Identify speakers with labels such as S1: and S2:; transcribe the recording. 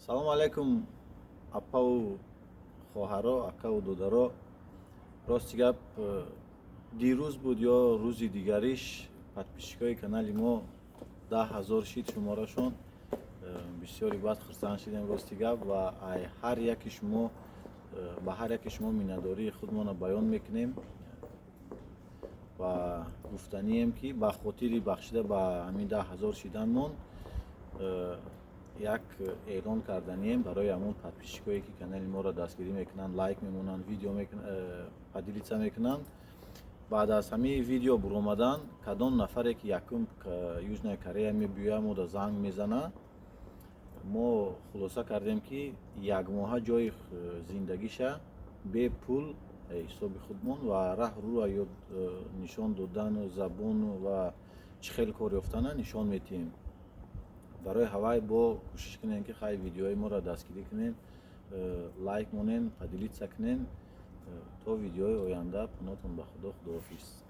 S1: Салому алайкум, апаву хоҳаро, акаву додаро. Рости гап, дирӯз буд ё рӯзи дигариш, подписчикои канали мо 10 000 шид шуморашон. Бисёри бад хурсанд шидем, рости гап, ва ай ҳар яки шумо, ба ҳар яки шумо миннатдории худмонро баён мекунем ва гуфтанием, ки ба хотири бахшида ба ҳамин 10 000 шиданмон як эълон карданием барои ҳамон подписчикое, ки канали моро дастгирӣ мекунанд, лайк мемонанд, видео поделиться мекунанд. Баъд аз ҳамин видео буромадан, кадом нафаре ки якум Южная Корея мебиёя, мода занг мезана, мо хулоса кардем, ки якмоҳа ҷои зиндагиша бепул, ҳисоби худмон ва раҳ рӯа ёд нишон додану забону ва чӣ хел кор ёфтана нишон метиҳем. Барои ҳавай бо кӯшиш кунем, ки хай видеои моро дастгирӣ кунем, лайк монен, поделиться кунем. То видеои оянда, панотон ба Худо, худоҳофиз.